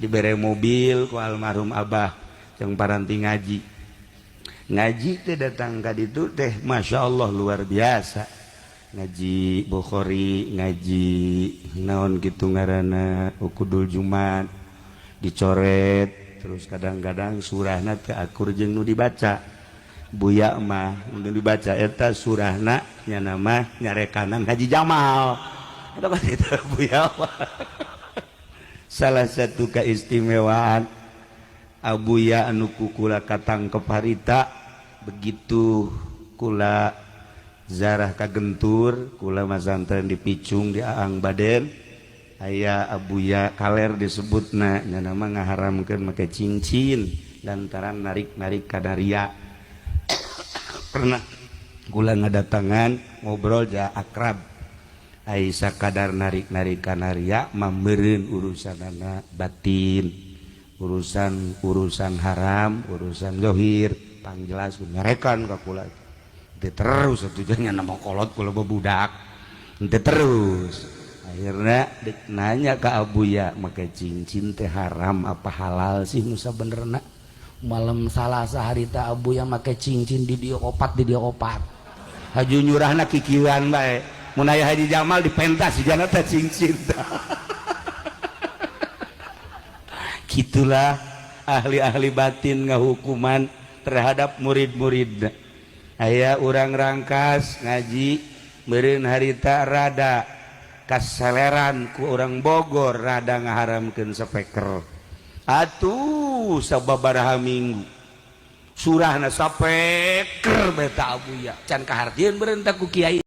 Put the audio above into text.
Dibere mobil ku almarhum Abah yang paranti ngaji. Ngaji teh datang ka ditu teh, Masya Allah, luar biasa. Ngaji Bukhari, ngaji naon gitu ngaranna, Uqudul Jumat dicoret. Terus kadang-kadang surahna teu akur jeung nu dibaca Buya mah. Nu dibaca eta surahna nya nama nyarekanan Haji Jamal eta kan. Itu Buya mah salah satu keistimewaan Abuya anu ku kula katangkep harita. Begitu kula zarah ka Gentur, kula masantren di Picung, di Aang Baden, aya Abuya Kaler disebutna nya nama ngaharamkeun make cincin lantaran narik-narik kadaria. Pernah kula ngadatangan, ngobrol ja akrab. Ai sakadar narik-narik kanaria mah meureun urusanana batin, urusan urusan haram, urusan zohir pangjelas nyarekan ka kula. Teu terus atuh nya, nama kolot kula, budak teu. Terus akhirnya dek nanya ke Abuya, make cincin teh haram apa halal sih nu sabenerna? Malam Salasa harita Abuya make cincin di dia opat, di dia opat. Haju nyurahna kikieuan bae. Mun aya Haji Jamal dipentas jana teh cincin. Gitulah ahli-ahli batin ngahukuman terhadap murid-murid. Aya urang Rangkas ngaji meureun harita rada kaseleran ku orang Bogor, rada ngaharamkeun speaker. Atuh sababaraha minggu surahna sapeker beta Abuya can kahartieun berentak ku kiai.